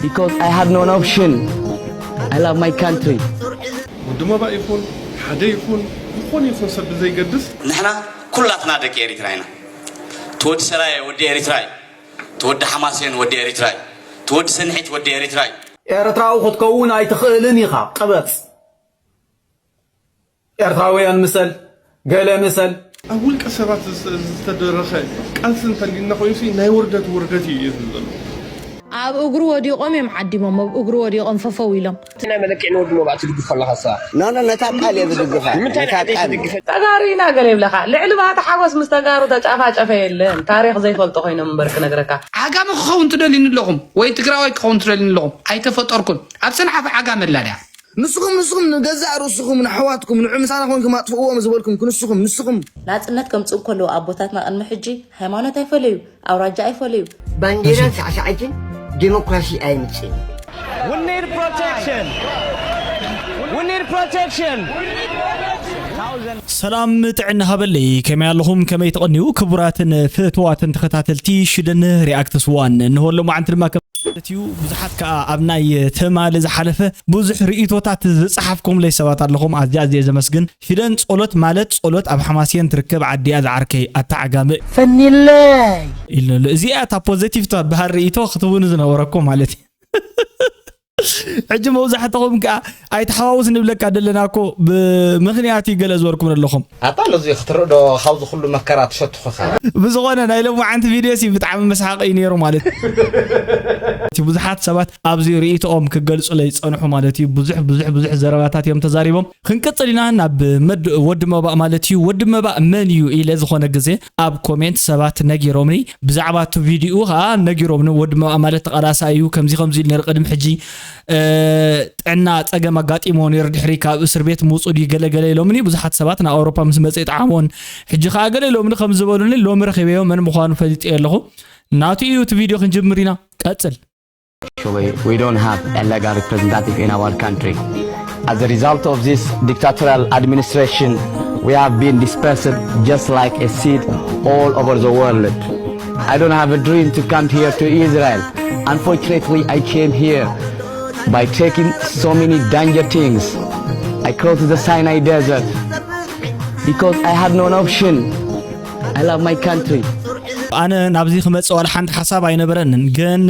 Because I had no option. I love my country. ወዲ መባእ ይኹን ሓደ ይኹን ዝኾነ ይኹን ሰብ ብዘይገድስ ንሕና ኩላትና ደቂ ኤሪትራ ኢና። ትወዲ ሰራየ ወዲ ኤሪትራ እዩ። ትወዲ ሓማሴን ወዲ ኤሪትራ እዩ። ትወዲ ሰንሒት ወዲ ኤሪትራ እዩ። ኤርትራዊ ክትከውን ኣይትኽእልን ኢኻ። ቅበጽ። ኤርትራውያን ምሰል፣ ገለ ምሰል። ኣብ ውልቀ ሰባት ዝተደረኸ ቃልሲ እንተሊና ኮይኑሲ ናይ ውርደት ውርደት እዩ እዩ ዘሎ። ኣብ እግሩ ወዲቖም እዮም ዓዲሞም፣ ኣብ እግሩ ወዲቖም ፈፈው ኢሎም። ናይ መለክዒ ንወዲ መባእ ትድግፎ ኣለኻ እሳ። ኖ ኖ ነታ ቃል እየ ዝድግፋ። ንምንታይ ነታ ንዓደይ ቃል። ትድግፈ? ተጋሩ ኢና ገለ ይብለኻ። ልዕሊ ባህቲ ሓጎስ ምስ ተጋሩ ተጫፋጨፈ የለን። ታሪኽ ዘይፈልጦ ኮይኖም እምበር ክነግረካ። ዓጋመ ክኸውን ትደልዩኒ ኣለኹም ወይ ትግራዋይ ክኸውን ትደልዩኒ ኣለኹም? ኣይተፈጠርኩን። ኣብ ሰንዓፈ ዓጋመ ኣላ ድያ? ንስኹም ንስኹም ንገዛእ ርእስኹም ንኣሕዋትኩም ንዑ ምሳና ኮንኩም ኣጥፍእዎም ዝበልኩም ክንስኹም ንስኹም ናጽነት ከምጽኡ ከለዉ ኣቦታትና ቅድሚ ሕጂ ሃይማኖት ኣይፈለዩ፣ ኣውራጃ ኣይፈለዩ። ባንዴራን ሳዕሳዕትን ዴሞክራሲ ኣይምጽእን። We need protection. We need protection. ሰላም ጥዕና ሃበለይ፣ ከመይ ኣለኹም? ከመይ ተቐንዩ? ክቡራትን ፍትዋትን ተኸታተልቲ ሽደን ሪኣክትስ ዋን፣ እንሆ ሎማዓንቲ ድማ ከም ማለት እዩ። ብዙሓት ከኣ ኣብ ናይ ትማሊ ዝሓለፈ ብዙሕ ርእይቶታት ዝጸሓፍኩምለይ ሰባት ኣለኹም። ኣዝያ ኣዝየ ዘመስግን። ሽደን ጸሎት ማለት ጸሎት ኣብ ሓማስየን ትርከብ ዓዲ እያ ዝዓርከይ ኣታ ዓጋመ። ፈኒለይ። ኢልንሉ። እዚኣ እታ ፖዘቲቭ ትበሃል ርእይቶ ክትህቡኒ ዝነበረኩም ማለት እዩ። ሕጂ መብዛሕትኹም ከኣ ኣይተሓዋውስ ንብለካ ደለና እኮ ብምኽንያት እዩ ገለ ዝበልኩም ኣለኹም። ኣታ ነዚ ክትርኢ ዶ ካብዚ ኩሉ መከራ ትሸትኹ ኢኻ? ብዝኾነ ናይ ሎማዓንቲ ቪድዮ ሲ ብጣዕሚ መስሓቂ እዩ ነይሩ ማለት እዩ። እቲ ብዙሓት ሰባት ኣብዚ ርእይቶኦም ክገልጹለይ ዝጸንሑ ማለት እዩ። ብዙሕ ብዙሕ ብዙሕ ዘረባታት እዮም ተዛሪቦም። ክንቅጽል ኢና ናብ መድ ወዲ መባእ ማለት እዩ። ወዲ መባእ መን እዩ ኢለ ዝኾነ ግዜ ኣብ ኮሜንት ሰባት ነጊሮምኒ። ብዛዕባ እቲ ቪድዮ ኸኣ ነጊሮምኒ። ወዲ መባእ ማለት ተቓላሳይ እዩ፣ ከምዚ ከምዚ ኢሉ ነይሩ ቅድሚ ሕጂ። ጥዕና ጸገም ኣጋጢሞ ነይሩ ድሕሪ ካብ እስር ቤት ምውጹ ድዩ ገለ ገለ ኢሎምኒ። ብዙሓት ሰባት ናብ ኣውሮፓ ምስ መጸ ይጥዓሞን ሕጂ ከኣ ገለ ኢሎምኒ ከም ዝበሉኒ ሎሚ ረኺበዮ መን ምዃኑ ፈሊጠዮ ኣለኹ። ናቱ እዩ እቲ ቪድዮ ክንጅምር ኢና። ቀጽል። Actually, we don't have a legal representative in our country. As a result of this dictatorial administration, we have been dispersed just like a seed all over the world. I don't have a dream to come here to Israel. Unfortunately, I came here by taking so many danger things. I crossed the Sinai desert. Because I had no option. I love my country. ኣነ ናብዚ ክመጽእ ዋላ ሓንቲ ሓሳብ ኣይነበረንን፣ ግን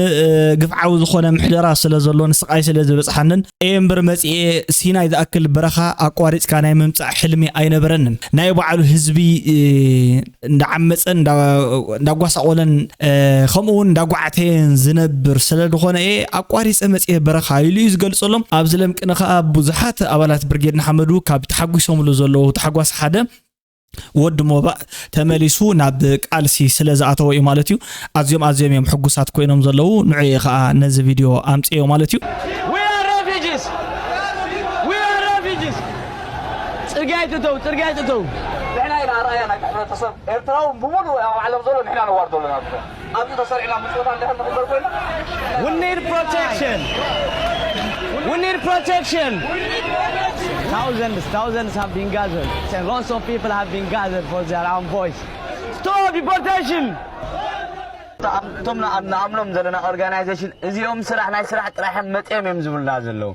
ግፍዓዊ ዝኾነ ምሕደራ ስለ ዘሎን ስቓይ ስለ ዝበጽሓንን እየ እምበር መጺኤ ሲናይ ዝኣክል በረኻ ኣቋሪጽካ ናይ ምምጻእ ሕልሚ ኣይነበረንን። ናይ ባዕሉ ህዝቢ እንዳዓመጸን እንዳጓሳቆለን ከምኡ እውን እንዳጓዕተየን ዝነብር ስለ ዝኾነ እየ ኣቋሪጸ መጺኤ በረኻ ኢሉ እዩ ዝገልጸሎም። ኣብዚ ለምቅነ ከኣ ብዙሓት ኣባላት ብርጌድ ንሓመዱ ካብ ተሓጒሶምሉ ዘለዉ ታሕጓስ ሓደ ወዲ ሞባእ ተመሊሱ ናብ ቃልሲ ስለ ዝኣተወ እዩ ማለት እዩ። ኣዝዮም ኣዝዮም እዮም ሕጉሳት ኮይኖም ዘለዉ። ንዑ እየ ከኣ ነዚ ቪድዮ ኣምጽኤዮ ማለት እዩ። We are refugees. We are refugees. ጽርግያ ይትእተው፣ ጽርግያ ይትእተው። ንሕና ኢና ኣርኣያ ናይቲ ሕብረተሰብ ኤርትራዊ ብምሉእ ኣብ ዓለም ዘሎ ንሕና ነዋርዶ ኣለና። ኣብዚ ተሰሪዕና ምጽወታ እንድሕር ንቕበል ኮይና We need protection. We need protection. Thousands, thousands have been gathered. And lots of people have been gathered for their own voice. Stop deportation! እቶም ንኣምኖም ዘለና ኦርጋናይዜሽን እዚኦም ስራሕ ናይ ስራሕ ጥራሕም መፅኦም እዮም ዝብሉና ዘለዉ።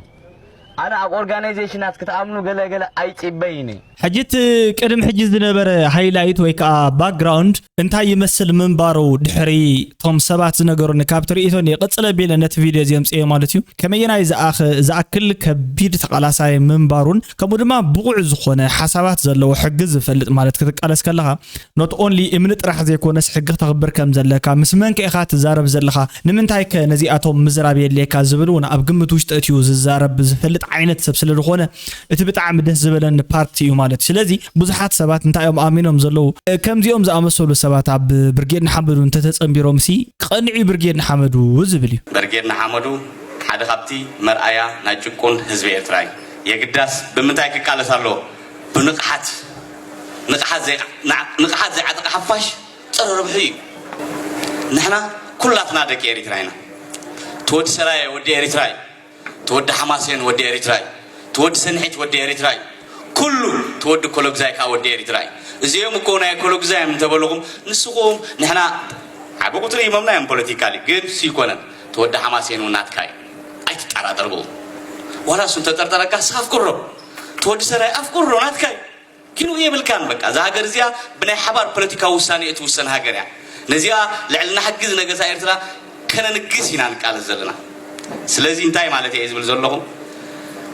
ኣነ ኣብ ኦርጋናይዜሽናት ክትኣምኑ ገለገለ ኣይፅበይን እየ። ሕጂ እቲ ቅድም ሕጂ ዝነበረ ሃይላይት ወይ ከዓ ባክግራውንድ እንታይ ይመስል ምንባሩ ድሕሪ እቶም ሰባት ዝነገሩኒ ካብ ትርኢቶ እየ ቅፅል ኣቢለ ነቲ ቪድዮ እዚ ኣምፅኤ ማለት እዩ። ከመየናይ ዝኣኽ- ዝኣክል ከቢድ ተቓላሳይ ምንባሩን ከምኡ ድማ ብቑዕ ዝኾነ ሓሳባት ዘለዎ ሕጊ ዝፈልጥ ማለት ክትቃለስ ከለኻ not only እምኒ ጥራሕ ዘይኮነስ ሕጊ ክተኽብር ከም ዘለካ ምስ መን ከ ኢኻ ትዛረብ ዘለኻ ንምንታይ ከ ነዚኣቶም ምዝራብ የድልየካ ዝብል እውን ኣብ ግምት ውሽጢ እትዩ ዝዛረብ ዝፈልጥ ዓይነት ሰብ ስለ ዝኾነ እቲ ብጣዕሚ ደስ ዝበለኒ ፓርት እዩ ማለት እዩ። ስለዚ ብዙሓት ሰባት እንታይ እዮም ኣሚኖም ዘለዉ ከምዚኦም ዝኣመሰሉ ሰባት ኣብ ብርጌድ ንሓመዱ እንተተጸንቢሮም ሲ ቀንዒ ብርጌድ ንሓመዱ ዝብል እዩ። ብርጌድ ንሓመዱ ሓደ ካብቲ መርኣያ ናይ ጭቁን ህዝቢ ኤርትራ እዩ። የግዳስ ብምንታይ ክቃለስ ኣለዎ? ብንቕሓት ንቕሓት ዘይዓጠቐ ሓፋሽ ጸረ ረብሑ እዩ። ንሕና ኩላትና ደቂ ኤሪትራ ኢና። ትወዲ ሰራየ ወዲ ኤሪትራ እዩ። ትወዲ ሓማሴን ወዲ ኤሪትራ እዩ። ትወዲ ሰንሒት ወዲ ኤሪትራ እዩ። ኩሉ ትወዲ ኮሎግዛይ ከዓ ወዲ ኤሪትራ እዩ። እዚኦም እኮ ናይ ኮሎግዛይ እዮም እንተበልኹም ንስኹም ንሕና ዓቢ ቁፅሪ ይመምና እዮም ፖለቲካሊ ግን ሱ ይኮነን ትወዲ ሓማሴን እውን ናትካ እዩ። ኣጠርግኡ ዋላ እሱ እንተጠርጠረካ ስኻ ኣፍቅሮ ተወዲ ሰራይ ኣፍቅሮ ናትካይ ኪኑ የብልካን። በቃ እዛ ሃገር እዚኣ ብናይ ሓባር ፖለቲካዊ ውሳኔ እትውሰን ሃገር እያ። ነዚኣ ልዕልና ሕጊ ዝነገሳ ኤርትራ ከነንግስ ኢና ንቃለስ ዘለና። ስለዚ እንታይ ማለት እየ ዝብል ዘለኹ?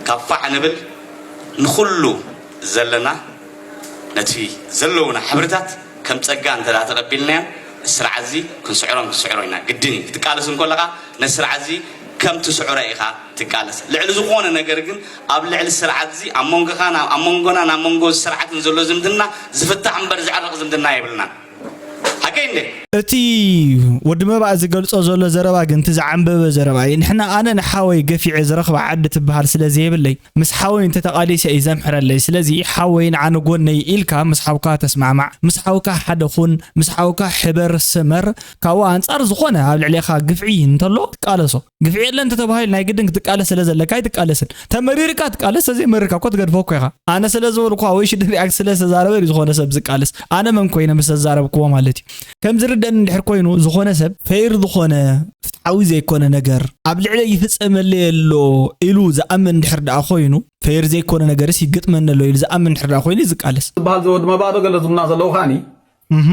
ካብ ፋዕ ንብል ንኹሉ ዘለና ነቲ ዘለውና ሕብርታት ከም ጸጋ እንተ ተቐቢልናዮ ስርዓት እዚ ክንስዕሮን ክንስዕሮ ኢና። ግድን እዩ ክትቃለስ እንኮለኻ ነቲ ስርዓት እዚ ከም ትስዕሮ ኢኻ ትቃለስ። ልዕሊ ዝኾነ ነገር ግን ኣብ ልዕሊ ስርዓት እዚ ኣብ መንጎኻን ኣብ መንጎናን ኣብ መንጎ ስርዓትን ዘሎ ዝምድና ዝፍታሕ እምበር ዝዕረቕ ዝምድና የብልናን። ሓቀይ እንደ እቲ ወዲ መባእ ዝገልጾ ዘሎ ዘረባ ግን እቲ ዝዓንበበ ዘረባ እዩ። ንሕና ኣነ ንሓወይ ገፊዐ ዝረኽባ ዓዲ ትበሃል ስለ ዘየብለይ ምስ ሓወይ እንተተቓሊሰ እዩ ዘምሕረለይ። ስለዚ ሓወይ ንዓኒ ጎነይ ኢልካ ምስ ሓውካ ተስማዕማዕ፣ ምስ ሓውካ ሓደ ኩን፣ ምስ ሓውካ ሕበር ስመር፣ ካብኡ ኣንጻር ዝኾነ ኣብ ልዕሌኻ ግፍዒ እንተሎ ትቃለሶ። ግፍዒ የለን እንተተባሂሉ ናይ ግድን ክትቃለስ ስለ ዘለካ ኣይትቃለስን። ተመሪርካ ትቃለስ፣ ተዘይመሪርካ እኮ ትገድፎ እኮ ኢኻ። ኣነ ስለ ዝበልኩ ወይ ሽድ ሪኣክት ስለ ዝተዛረበ እዩ ዝኾነ ሰብ ዝቃለስ። ኣነ መን ኮይነ ምስ ተዛረብክዎ ማለት እዩ። ከም ዝርደን እንድሕር ኮይኑ ዝኾነ ሰብ ፈይር ዝኾነ ፍትሓዊ ዘይኮነ ነገር ኣብ ልዕለ ይፍጸመለይ ኣሎ ኢሉ ዝኣምን እንድሕር ደኣ ኮይኑ ፈይር ዘይኮነ ነገርስ ይግጥመኒ ኣሎ ኢሉ ዝኣምን እንድሕር ደኣ ኮይኑ እዩ ዝቃለስ። ዝበሃል ዘወዲ መባዶ ገለ ዝብሉና ዘለዉ ከኣኒ እህ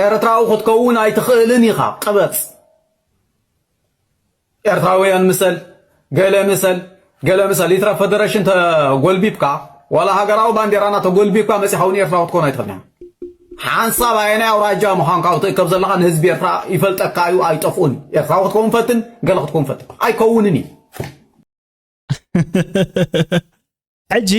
ኤርትራዊ ክትከውን ኣይትኽእልን ኢኻ ቅበጽ ኤርትራውያን ምሰል ገለ ምሰል ገለ ምሰል ይትረፍ ፈደረሽን ተጎልቢብካ ዋላ ሃገራዊ ባንዴራና ተጎልቢብካ መጺኻ እውን ኤርትራዊ ክትኮን ኣይትኽእልን ኢኻ ሓንሳብ ኣየናይ ኣውራጃ ምዃንካ ክትእከብ ዘለኻ ንህዝቢ ኤርትራ ይፈልጠካ እዩ ኣይጠፍኡን ኤርትራዊ ክትከውን ፈትን ገለ ክትከውን ፈትን ኣይከውንን እዩ ሕጂ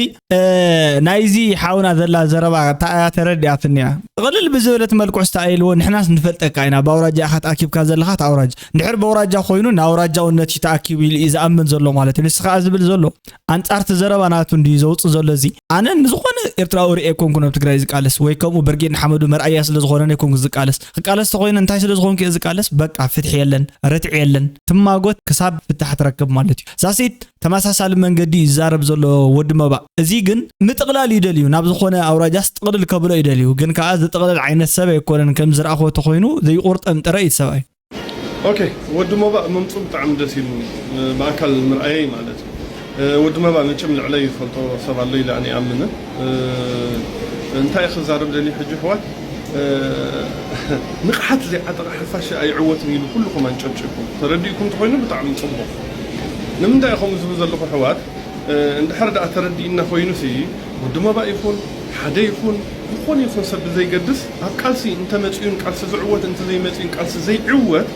ናይዚ ሓውና ዘላ ዘረባ እታ እያ ተረዲኣትኒ እያ። ጥቕልል ብዝበለት መልክዑ ዝተኣየልዎ ንሕናስ ንፈልጠካ ኢና፣ ብኣውራጃ ኢኻ ተኣኪብካ ዘለኻ እቲ ኣውራጃ። እንድሕር ብኣውራጃ ኮይኑ ንኣውራጃውነት እዩ ተኣኪቡ ኢሉ እዩ ዝኣምን ዘሎ ማለት እዩ። ንሱ ከዓ ዝብል ዘሎ ኣንጻርቲ ዘረባ ናቱ እንድዩ ዘውፅእ ዘሎ እዚ። ኣነ ንዝኾነ ኤርትራዊ ርእየ ኣይኮንኩን ኣብ ትግራይ ዝቃለስ ወይ ከምኡ ብርጌድ ንሓመዱ መርኣያ ስለ ዝኾነ ኣይኮንኩ ዝቃለስ። ክቃለስ ተኾይነ እንታይ ስለ ዝኾንኩ እየ ዝቃለስ? በቃ ፍትሒ የለን፣ ርትዒ የለን። ትማጎት ክሳብ ፍታሕ ትረክብ ማለት እዩ። ዛሲት ተመሳሳሊ መንገዲ እዩ ዝዛረብ ዘሎ ወዲ መባእ። እዚ ግን ምጥቕላል እዩ ደልዩ፣ ናብ ዝኾነ ኣውራጃስ ጥቕልል ከብሎ እዩ ደልዩ። ግን ከኣ ዝጥቕልል ዓይነት ሰብ ኣይኮነን፣ ከም ዝረኣኹዎ ተኾይኑ ዘይቁርጠም ጥረ እዩ ሰብኣይ። ኦኬ ወዲ መባእ ምምፅኡ ብጣዕሚ ደስ ኢሉ ብኣካል ምርኣየይ ማለት እዩ። ወዲ መባእ መቸም ልዕለይ ዝፈልጦ ሰብ ኣሎ ኢለ ኣነ ይኣምንን። እንታይ ክዛረብ ደልዩ ሕጂ ኣሕዋት ንቕሓት ዘይዓጠቐ ሓፋሽ ኣይዕወትን ኢሉ ኩልኹም ኣንጨብጭብኩም ተረዲእኩም እንተኾይኑ ብጣዕሚ ፅቡቕ። ንምንታይ ኢኹም ዝብል ዘለኹ ኣሕዋት እንድሕር ደኣ ተረዲእና ኮይኑሲ ወዲ መባእ ይኹን ሓደ ይኹን ዝኾነ ይኹን ሰብ ብዘይገድስ ኣብ ቃልሲ እንተመፅኡን ቃልሲ ዝዕወት እንተዘይመፅኡን ቃልሲ ዘይዕወት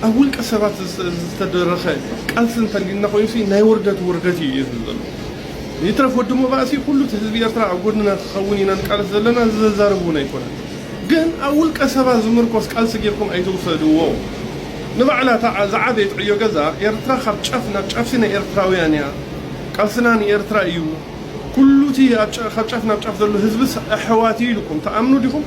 ኣብ ውልቀ ሰባት ዝተደረኸ ቃልሲ እንተልዩና ኮይኑሲ ናይ ውርደት ውርደት እዩ እየ ዝብል ዘለኹ። ይትረፍ ወዲ መባእሲ ኩሉ እቲ ህዝቢ ኤርትራ ኣብ ጎድንና ክኸውን ኢና ንቃለስ ዘለና እዚ ዘዛርብ እውን ኣይኮነን። ግን ኣብ ውልቀ ሰባት ዝምርኮስ ቃልሲ ጌርኩም ኣይትውሰድዎ። ንባዕላ እታ ዝዓበየት ዕዮ ገዛ ኤርትራ ካብ ጫፍ ናብ ጫፍሲ ናይ ኤርትራውያን እያ። ቃልስና ንኤርትራ እዩ። ኩሉ እቲ ካብ ጫፍ ናብ ጫፍ ዘሎ ህዝብስ ኣሕዋት እዩ ኢልኩም ትኣምኑ ዲኹም?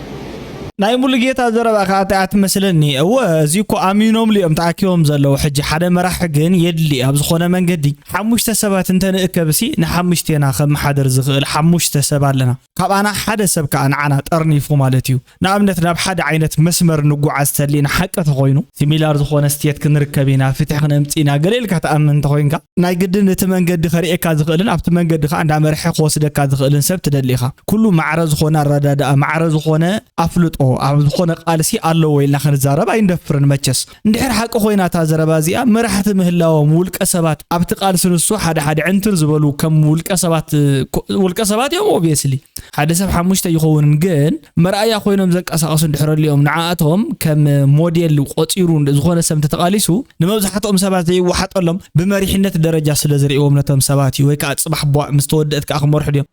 ናይ ሙሉጌታ ዘረባ ከዓ እንታይ እያ ትመስለኒ? እወ እዚ እኮ ኣሚኖምሉ እዮም ተኣኪቦም ዘለዉ። ሕጂ ሓደ መራሒ ግን የድሊ ኣብ ዝኾነ መንገዲ ሓሙሽተ ሰባት እንተንእከብሲ ንሓሙሽቴና ከመሓድር ዝኽእል ሓሙሽተ ሰብ ኣለና። ካባና ሓደ ሰብ ከዓ ንዓና ጠርኒፉ ማለት እዩ። ንኣብነት ናብ ሓደ ዓይነት መስመር ንጓዓዝ ተሊና ሓቂ ተኾይኑ ሲሚላር ዝኾነ ስቴት ክንርከብ ኢና፣ ፍትሒ ክነምፅእ ኢና ገለ ኢልካ ትኣምን እንተኾይንካ ናይ ግድን እቲ መንገዲ ከርእየካ ዝኽእልን ኣብቲ መንገዲ ከዓ እንዳመርሐ ክወስደካ ዝኽእልን ሰብ ትደሊ ኢኻ። ኩሉ ማዕረ ዝኾነ ኣረዳድኣ፣ ማዕረ ዝኾነ ኣፍልጦ ኣብ ዝኾነ ቃልሲ ኣለዎ ኢልና ክንዛረብ ኣይንደፍርን። መቸስ እንድሕር ሓቂ ኮይና እታ ዘረባ እዚኣ መራሕቲ ምህላዎም ውልቀ ሰባት ኣብቲ ቃልሲ ንሱ ሓደ ሓደ ዕንትር ዝበሉ ከም ውልቀ ሰባት ውልቀ ሰባት እዮም obviously ሓደ ሰብ ሓሙሽተ ይኸውንን ግን መርኣያ ኮይኖም ዘንቀሳቐሱ እንድሕር ኣሊኦም ንዓኣቶም ከም ሞዴል ቆፂሩ ዝኾነ ሰብ እንተተቓሊሱ ንመብዛሕትኦም ሰባት ዘይወሓጠሎም ብመሪሕነት ደረጃ ስለ ዝርእዎም ነቶም ሰባት እዩ ወይ ከዓ ፅባሕ ቧዕ ምስ ተወደእት ከዓ ክመርሑ ድዮም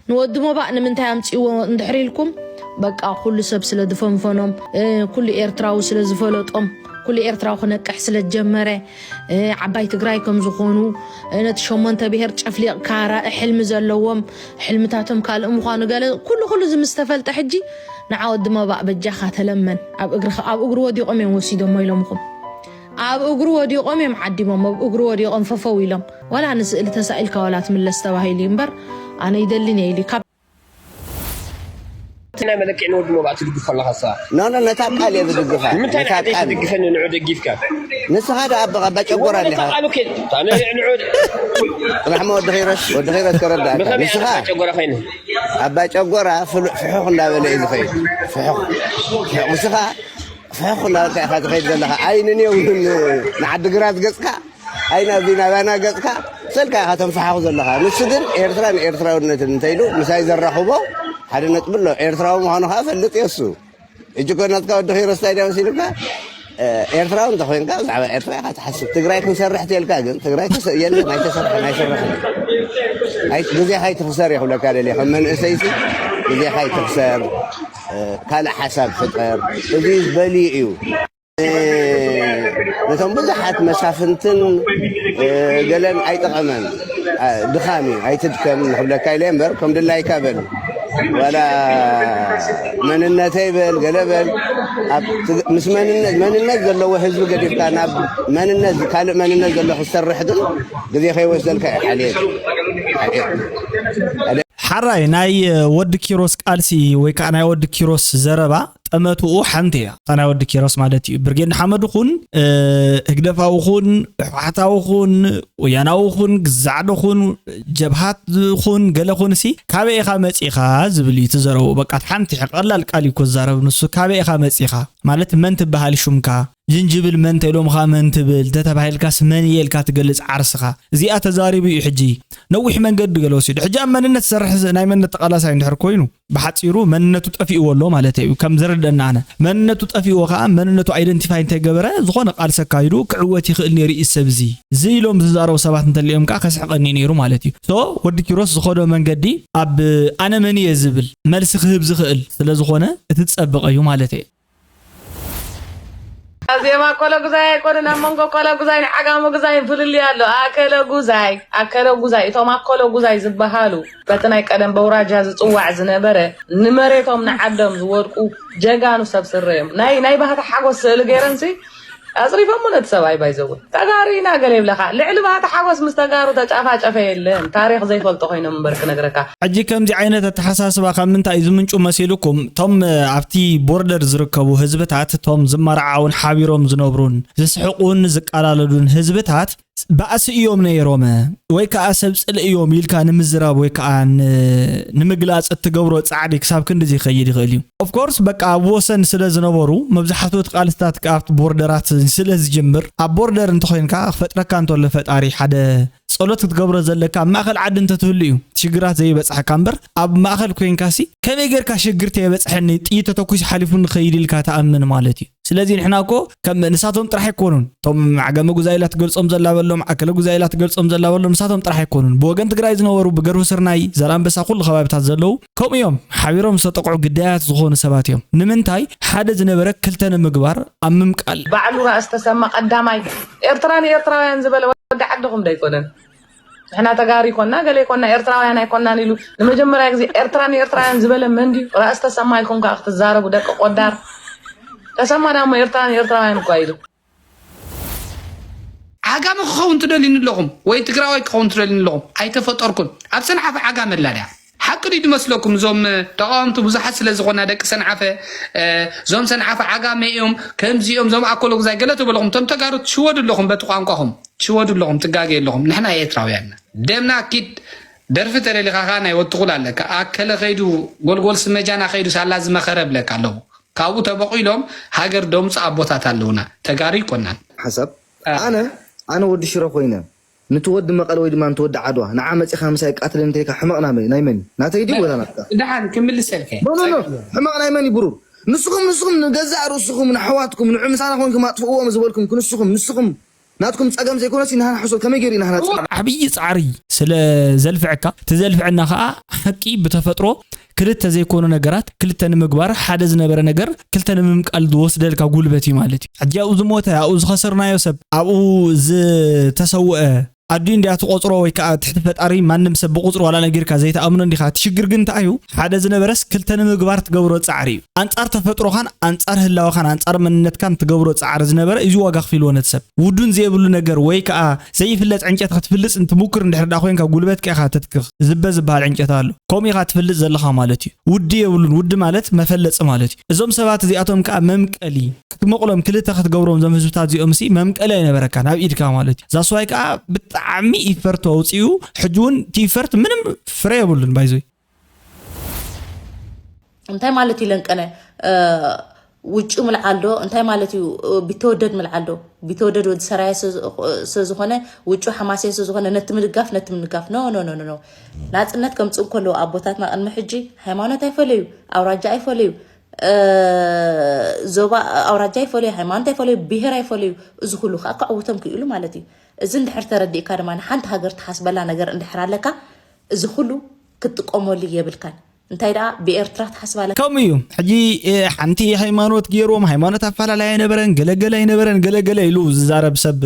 ንወዲ ሞባእ ንምንታይ ኣምፅእዎ እንድሕር ኢልኩም በቃ ኩሉ ሰብ ስለ ዝፈንፈኖም ኩሉ ኤርትራዊ ስለ ዝፈለጦም ኩሉ ኤርትራዊ ክነቅሕ ስለ ዝጀመረ ዓባይ ትግራይ ከም ዝኾኑ ነቲ ሸሞንተ ብሄር ጨፍሊቕካ ራኢ ሕልሚ ዘለዎም ሕልምታቶም ካልእ ምዃኑ ገለ ኩሉ ኩሉ እዚ ምስ ተፈልጠ ሕጂ ንዓ ወዲ ሞባእ በጃኻ ተለመን ኣብ እግርኻ ኣብ እግሩ ወዲቖም እዮም ወሲዶሞ ኢሎምኹም ኣብ እግሩ ወዲቖም እዮም ዓዲሞም ኣብ እግሩ ወዲቖም ፈፈው ኢሎም ዋላ ንስእሊ ተሳኢልካ ዋላ ትምለስ ተባሂሉ እዩ እምበር ኣነ ይደልን እየ ኢሉ ካብ ናይ መለክዒ ንወዲ መባእ ትድግፎ ኣለኻ ንስኻ። ኖ ኖ ነታ ቃል እየ ዝድግፋ። ንምንታይ ነታ ንዓደይ ቃል ትድግፈኒ ንዑ ደጊፍካ? ንስኻ ደኣ ኣቦኻ ኣባ ጨጎራ ወላ ነታ እንዲኻ። ቃሉ ከ ኣነ ንዑ ራሕማ ወዲ ኸይረስ ወዲ ኸይረስ ከረዳእካ ብኸመይ ንስኻ ኣነ ጨጎራ ኸይነ? ኣባ ጨጎራ ፍሉ- ፍሑኽ እንዳበለ እዩ ዝኸይድ። ፍሑኽ ፍሑኽ ንስኻ ፍሑኽ እንዳበልካ ኢኻ ትኸይድ ዘለኻ። ኣይ ንንየው ንዓድግራት ገጽካ ኣይ ናብዚ ናባና ገጽካ ሰልካ ኢኻ ተንፈሓኹ ዘለኻ። ንሱ ግን ኤርትራ ንኤርትራውነትን እንተኢሉ ምሳይ ዘራኽቦ ሓደ ነጥቢ ኣሎ። ኤርትራዊ ምዃኑ ከዓ ፈልጥ የሱ። ሕጂ እኮ ናትካ ወዲ ኺሮስ እንታይ ድያ መሲሉካ? ኤርትራዊ እንተኮይንካ ብዛዕባ ኤርትራ ኢኻ ትሓስብ። ትግራይ ክንሰርሕ ተልካ ግን ትግራይ ተሰ- የለን ኣይተሰርሐን ኣይሰረሕን። ኣይ- ግዜኻ ኣይትኽሰር እየ ክብለካ ደልየ ከም መንእሰይሲ ግዜኻ ኣይትኽሰር። ካልእ ሓሳብ ፍጠር። እዚ በልዩ እዩ። ነቶም ብዙሓት መሳፍንትን ገለን ኣይጠቐመን። ድኻም እዩ ኣይትድከም ንክብለካ ኢለ እምበር ከም ድላይካ በል። ዋላ መንነተይ በል ገለ በል ኣብ ትግ- ምስ መንነት መንነት ዘለዎ ህዝቢ ገዲፍካ ናብ መንነት ካልእ መንነት ዘሎ ክትሰርሕ ግን ግዜ ከይወስደልካ እዩ ሓልየት ሓልየት ሓራይ ናይ ወዲ ኪሮስ ቃልሲ ወይ ከዓ ናይ ወዲ ኪሮስ ዘረባ ጠመትኡ ሓንቲ እያ። እታ ናይ ወዲ ኪሮስ ማለት እዩ። ብርጌድ ንሓመዱ ኹን ህግደፋዊ ኹን ሕወሓታዊ ኹን ወያናዊ ኹን ግዛዕዶ ኹን ጀብሃት ኹን ገለ ኹን ሲ ካበይ ኢኻ መፂኻ ዝብል እዩ ትዘረቡ። በቃ ሓንቲ ቀላል ቃል እዩ ክዛረብ ንሱ። ካበይ ኢኻ መፂኻ ማለት መን ትበሃል ሹምካ? ጅንጅብል መን ተኢሎምኻ መን ትብል ተተባሂልካስ መን እየ ኢልካ ትገልፅ ዓርስኻ? እዚኣ ተዛሪቡ እዩ ሕጂ ነዊሕ መንገዲ ገለ ወሲዱ። ሕጂ ኣብ መንነት ዝሰርሕ ናይ መንነት ተቓላሳይ እንድሕር ኮይኑ ብሓፂሩ መንነቱ ጠፊእዎ ኣሎ ማለት እዩ። ከም ዝርደና ኣነ መንነቱ ጠፊእዎ ከዓ መንነቱ ኣይደንቲፋይ እንተይገበረ ዝኾነ ቃልሲ ኣካይዱ ክዕወት ይኽእል ነይሩ እዩ ሰብ እዚ። እዚ ኢሎም ዝዛረቡ ሰባት እንተሊኦም ከዓ ከስሕቐኒ ነይሩ ማለት እዩ። ሶ ወዲ ኪሮስ ዝኸዶ መንገዲ ኣብ ኣነ መን እየ ዝብል መልሲ ክህብ ዝኽእል ስለዝኾነ እቲ ዝፀብቐ እዩ ማለት እየ። ዜማ ኣኮለ ጉዛይ ኣይኮነን ኣብ መንጎ ኣኮለ ጉዛይ ንዓጋመ ጉዛይ ፍልልይ ኣሎ ኣከለ ጉዛይ ኣከለ ጉዛይ እቶም ኣኮለ ጉዛይ ዝበሃሉ በቲ ናይ ቀደም በውራጃ ዝፅዋዕ ዝነበረ ንመሬቶም ንዓዶም ዝወድቁ ጀጋኑ ሰብ ስረ እዮም ናይ ናይ ባህታ ሓጎስ ስእሊ ገይረንሲ ኣፅሪፎሞ ነቲ ሰብኣይ ባይዘው ተጋሩ ኢና ገለ ይብለካ ልዕሊ ባህታ ሓጎስ ምስ ተጋሩ ተጫፋጨፈ የለን ታሪክ ዘይፈልጦ ኮይኖም እምበር ክነግረካ ሕጂ ከምዚ ዓይነት ኣተሓሳስባ ካብ ምንታይ እዩ ዝምንጩ መሲልኩም? እቶም ኣብቲ ቦርደር ዝርከቡ ህዝብታት እቶም ዝመርዓውን ሓቢሮም ዝነብሩን ዝስሕቁን ዝቃላለዱን ህዝብታት ባእሲ እዮም ነይሮም ወይ ከዓ ሰብ ፅልእ እዮም ኢልካ ንምዝራብ ወይ ከዓ ንምግላፅ እትገብሮ ፃዕዲ ክሳብ ክንድዚ ይኸይድ ይኽእል እዩ። ኦፍኮርስ በቃ ኣብ ወሰን ስለ ዝነበሩ መብዛሕትኡ እቲ ቃልስታት ኣብቲ ቦርደራት ስለ ዝጅምር ኣብ ቦርደር እንተኮይንካ ክፈጥረካ እንተሎ ፈጣሪ ሓደ ፀሎት ክትገብሮ ዘለካ ኣብ ማእኸል ዓዲ እንተትህሉ እዩ ሽግራት ዘይበፅሐካ እምበር ኣብ ማእኸል ኮይንካሲ ከመይ ጌርካ ሽግር ተየበፅሐኒ ጥይት ተተኩስ ሓሊፉ ንኸይድ ኢልካ ተኣምን ማለት እዩ። ስለዚ ንሕና እኮ ከም ንሳቶም ጥራሕ ኣይኮኑን እቶም ዓጋመ ጉዛይ ኢላ ትገልፆም ዘላ በሎም ኣከለ ጉዛይ ኢላ ትገልፆም ዘላ በሎም ንሳቶም ጥራሕ ኣይኮኑን ብወገን ትግራይ ዝነበሩ ብገርሁ ስርናይ ዘርኣንበሳ ኩሉ ከባቢታት ዘለዉ ከምኡ እዮም ሓቢሮም ዝተጠቕዑ ግዳያት ዝኾኑ ሰባት እዮም። ንምንታይ ሓደ ዝነበረ ክልተ ንምግባር ኣብ ምምቃል ባዕሉ ራእሲ ተሰማ ቀዳማይ ኤርትራ ንኤርትራውያን ዝበለ ወዲ ዓድኹም ዶ ኣይኮነን? ንሕና ተጋሩ ይኮና ገለ ይኮና ኤርትራውያን ኣይኮናን ኢሉ ንመጀመርያ ግዜ ኤርትራ ንኤርትራውያን ዝበለ መን ድዩ? ራእሲ ተሰማ ኢኹም ከዓ ክትዛረቡ ደቂ ቆዳር። ተሰማ ዳሞ ኤርትራ ንኤርትራውያን እኳ ኢሉ። ዓጋመ ክኸውን ትደልዩኒ ኣለኹም ወይ ትግራዋይ ክኸውን ትደልዩኒ ኣለኹም ኣይተፈጠርኩን ኣብ ሰንዓፈ ዓጋመ ኣላ ድያ ሓቂ ድዩ ዝመስለኩም እዞም ተቃወምቲ ብዙሓት ስለ ዝኾና ደቂ ሰንዓፈ እዞም ሰንዓፈ ዓጋመ እዮም ከምዚ እዮም እዞም ኣኮሎ ጉዛይ ገለ ትበልኹም እቶም ተጋሩ ትሽወዱ ኣለኹም በቲ ቋንቋኹም ትሽወዱ ኣለኹም ትጋገዩ ኣለኹም ንሕና ኤርትራውያን ደምና ኪድ ደርፊ ተደሊኻ ኸዓ ናይ ወትኹል ኣለካ ኣከለ ኸይዱ ጎልጎል ስመጃና ኸይዱ ሳላ ዝመኸረ እብለካ ኣለኹ ካብኡ ተበቒሎም ሃገር ደምፁ ኣቦታት ኣለዉና ተጋሩ ይኮናን። ሓሳብ ኣነ ኣነ ወዲ ሽረ ኮይነ ንቲ ወዲ መቐለ ወይ ድማ ንቲ ወዲ ዓድዋ ንዓ መፂኻ ምሳይ ቃትለኒ እንተይልካ ሕመቕ ናይ መን ናይ መን እዩ? ናተይ ድዩ ወላ ናትካ? ደሓን ክምልሰልካ እየ። No no no ሕመቕ ናይ መን እዩ ብሩር? ንስኹም ንስኹም ንገዛእ ርእስኹም ንኣሕዋትኩም ንዑ ምሳና ኮይንኩም ኣጥፍእዎም ዝበልኩም ንስኹም ንስኹም ናትኩም ፀገም ዘይኮነሲ ንሃና ሕሱር ከመይ ገይሩ ኢና ሃና ፀገም? ዓብዪ ፃዕሪ ስለ ዘልፍዐካ እቲ ዘልፍዐና ከዓ ሓቂ ብተፈጥሮ ክልተ ዘይኮኑ ነገራት ክልተ ንምግባር ሓደ ዝነበረ ነገር ክልተ ንምምቃል ዝወስደልካ ጉልበት እዩ ማለት እዩ። ሕጂ ኣብኡ ዝሞተ ኣብኡ ዝኸሰርናዮ ሰብ ኣብኡ ዝተሰወአ ኣዱ እንዲያ ትቆጽሮ ወይ ከዓ ትሕቲ ፈጣሪ ማንም ሰብ ብቁጽሩ ዋላ ነጊርካ ዘይተኣምኖ እንዲኻ። እቲ ሽግር ግን እንታይ እዩ? ሓደ ዝነበረስ ክልተ ንምግባር ትገብሮ ጻዕሪ እዩ። ኣንጻር ተፈጥሮኻን ኣንጻር ህላወኻን ኣንጻር መንነትካን ትገብሮ ጻዕሪ ዝነበረ እዩ ዋጋ ክፊልዎ ነቲ ሰብ። ውዱን ዘይብሉ ነገር ወይ ከዓ ዘይፍለጥ ዕንጨት ክትፍልጽ እንትሙክር እንድሕር ዳ ኮይንካ ጉልበትካ ኢኻ ተትክኽ። ዝበ ዝበሃል ዕንጨት ኣሎ። ከምኡ ኢኻ ትፍልጥ ዘለኻ ማለት እዩ። ውዲ የብሉን። ውዲ ማለት መፈለጺ ማለት እዩ። እዞም ሰባት እዚኣቶም ከዓ መምቀሊ ክትመቕሎም ክልተ ክትገብሮም እዞም ህዝብታት እዚኦም ሲ መምቀሊ ኣይነበረካ ናብ ኢድካ ማለት እዩ። ዛስዋይ ከዓ ብጣዕሚ ኢፈርት ኣውፅኡ። ሕጂ እውን እቲ ኢፈርት ምንም ፍረ የብሉን ባይዞይ። እንታይ ማለት እዩ ለንቀነ? ውጩ ምልዓል ዶ እንታይ ማለት እዩ? ቢተወደድ ምልዓል ዶ? ቢተወደድ ወዲ ሰራየ ስለዝኾነ ውጩ ሓማሴን ስለዝኾነ ነቲ ምድጋፍ ነቲ ምድጋፍ ኖ ኖ ኖ ኖ። ናፅነት ከምፅኡ ከለዉ ኣቦታትና ቅድሚ ሕጂ ሃይማኖት ኣይፈለዩ፣ ኣውራጃ ኣይፈለዩ፣ ዞባ ኣውራጃ ኣይፈለዩ፣ ሃይማኖት ኣይፈለዩ፣ ብሄር ኣይፈለዩ። እዚ ኩሉ ከዓ ከዕውቶም ክኢሉ ማለት እዩ። እዚ እንድሕር ተረዲእካ ድማ ንሓንቲ ሃገር ትሓስበላ ነገር እንድሕር ኣለካ እዚ ኩሉ ክትጥቀመሉ የብልካን። እንታይ ደኣ ብኤርትራ ትሓስብ ኣለካ? ከምኡ እዩ። ሕጂ ሓንቲ ሃይማኖት ገይሮም ሃይማኖት ኣፋላላይ ኣይነበረን ገለገለ ኣይነበረን ገለገለ ኢሉ ዝዛረብ ሰብ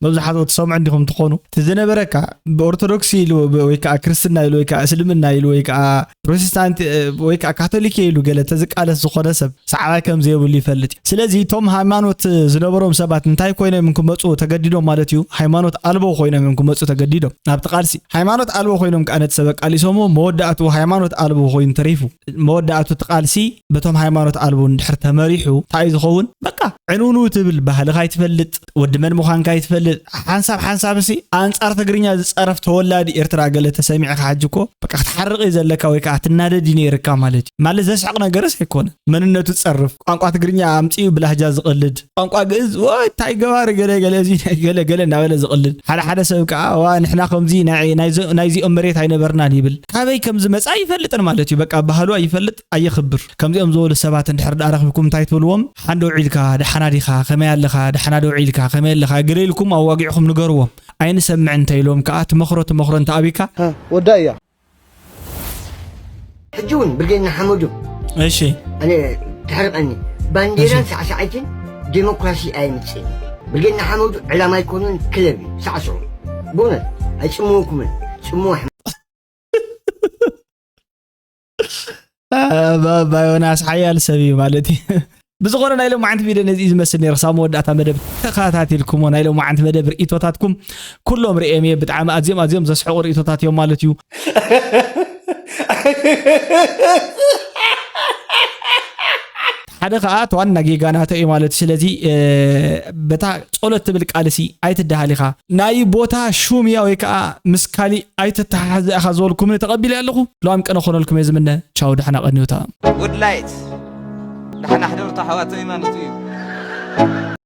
መብዛሕትኡ ትሰምዑ እንዲኹም ትኾኑ። እቲ ዝነበረካ ብኦርቶዶክስ ኢሉ ወይ ከዓ ክርስትና ኢሉ ወይ ከዓ እስልምና ኢሉ ወይ ከዓ ፕሮቴስታንት ወይ ከዓ ካቶሊክ ኢሉ ገለ ተዝቃለስ ዝኾነ ሰብ ሰዓባይ ከም ዘይብሉ ይፈልጥ እዩ። ስለዚ እቶም ሃይማኖት ዝነበሮም ሰባት እንታይ ኮይኖም እዮም ክመፁ ተገዲዶም ማለት እዩ? ሃይማኖት ኣልቦ ኮይኖም እዮም ክመፁ ተገዲዶም ናብቲ ቃልሲ። ሃይማኖት ኣልቦ ኮይኖም ከዓ ነቲ ሰብ ኣቃሊሶሞ መወዳእቱ ሃይማኖት ኣልቦ ኮይኑ ተሪፉ። መወዳእቱ እቲ ቃልሲ በቶም ሃይማኖት ኣልቦ እንድሕር ተመሪሑ እንታይ እዩ ዝኸውን? በቃ ዕንውንው ትብል፣ ባህልኻ ኣይትፈልጥ፣ ወዲ መን ምዃንካ ኣይትፈልጥ። ሓንሳብ ሓንሳብ ሲ ኣንጻር ትግርኛ ዝጸረፍ ተወላዲ ኤርትራ ገለ ተሰሚዕካ ሕጂ እኮ በቃ ክትሓርቕ እዩ ዘለካ ወይ ከዓ ትናደድ እዩ ነይርካ ማለት እዩ። ማለት ዘስሕቕ ነገርስ ኣይኮነ። መንነቱ ዝጸርፍ፣ ቋንቋ ትግርኛ ኣምጺኡ ብላህጃ ዝቕልድ፣ ቋንቋ ግእዝ ወይ እንታይ ገባሪ ገለ ገለ እዚ ናይ ገለ ገለ እናበለ ዝቕልድ። ሓደ ሓደ ሰብ ከዓ ዋ ንሕና ከምዚ ናይ ናይዚ- ናይዚኦም መሬት ኣይነበርናን ይብል። ካበይ ከም ዝመጽኣ ይፈልጥን ማለት እዩ። በቃ ባህሉ ኣይፈልጥ ኣየኽብር። ከምዚኦም ዝበሉ ሰባት እንድሕር ደኣ ረኺብኩም እንታይ ትብልዎም? ሓንደ ውዒልካ፣ ደሓና ዲኻ፣ ከመይ ኣለኻ፣ ደሓና ዶ ውዒልካ፣ ከመይ ኣለኻ፣ ገለ ኢልኩም ኣዋጊዕኹም ንገርዎም። ኣይንሰምዕን እንተ ኢሎም ከኣ ትመኽሮ ትመኽሮ እንተ ኣቢካ፣ ወዳ እያ። ሕጂ እውን ብርጌድ ንሓመዱ እሺ። ኣነ ተሕርቀኒ ባንዴራን ሳዕሳዓይትን ዴሞክራሲ ኣየምፅእን። ብርጌድ ንሓመዱ ዕላማ ኣይኮኑን ክለብ እዩ ሳዕስዑ ብእውነት ኣይፅምወኩምን ፅምዋ ባባ ዮናስ ሓያል ሰብ እዩ ማለት እዩ። ብዝኾነ ናይ ሎማዓንቲ ቪድዮ ነዚ እዩ ዝመስል ነይሩ። ክሳብ መወዳእታ መደብ ተኸታቲልኩሞ ናይ ሎማዓንቲ መደብ ርእይቶታትኩም ኩሎም ርእዮም እየ። ብጣዕሚ ኣዝዮም ኣዝዮም ዘስሕቑ ርእይቶታት እዮም ማለት እዩ። ሓደ ከዓ እቲ ዋና ጌጋ ናተ እዩ ማለት እዩ። ስለዚ በታ ጸሎት ትብል ቃልሲ ኣይትደሃል ኢኻ። ናይ ቦታ ሹም እያ ወይ ከዓ ምስ ካሊእ ኣይትተሓሓዝ ኢኻ ዝበልኩምኒ ተቐቢለ ኣለኹ። ሎሚ ቅነ ኮነልኩም እየ ዝምነ። ቻው፣ ደሕና ቀንዩታ። Good light። ደሕና ሕደሩ ኣሕዋተይ ማለት እዩ።